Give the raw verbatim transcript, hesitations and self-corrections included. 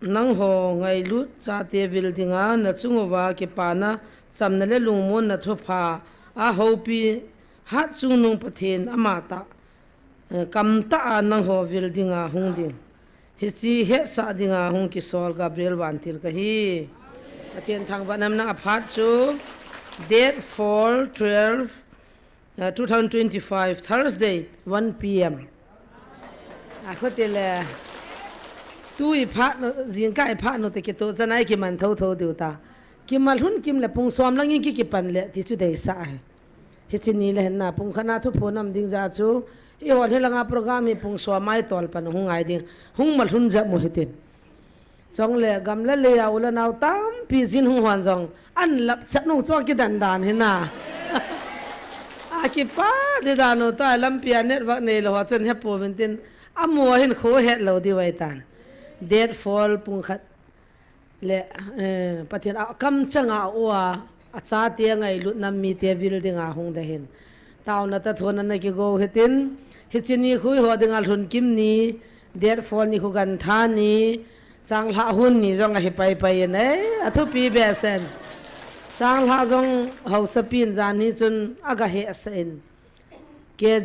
Nangho ngailut chate vil dinga nachung uva kipana, chamna le lungmonna thupha a houpi Hatchungnung Pathen amatah, eh, kamtah a nangho vil dinga hung ding. Hiche hetsah dinga hung kisol Gabriel Vantil kahi. Pathen thangvahna nang aphat chu date four twelve, uh, two thousand twenty-five, Thursday, one P M. Akhote le, tu i phat nu, jingkah i phat nu te kitoh chana i kiman thotho diu ta. Kimalhun kim le pung som lang in ki kipan le ti chu deisah ahi. Hiche ni le hin na pung khat na thuphon um ding jeh chu, i hon hi langa program hi pung som a i tol pan hung ngai ding, hung malhun jep u hitin. Chule gam le lei a u le nao tampi jin hung hon jong, an lap chat nu chu kidan dan hi na. Akipa di dan u ta, lampi a network neilou ho chun hepouvin tin, amu a hin kho het lou diu ahitan. Date four pung khat le, eh, Pathen a kamchang a u a, achate ngailutna mite vil dinga hung ding ahin. Taona toh thona na kigo u hitin, hiche nikho i ho dinga lhun kim ni, date four nikho gantha ni, changlhah hun ni jong ahi paipai in, eh, athupi behseh in. Changlhah jong haosapi in jan hi chun aga hehsah in. Ke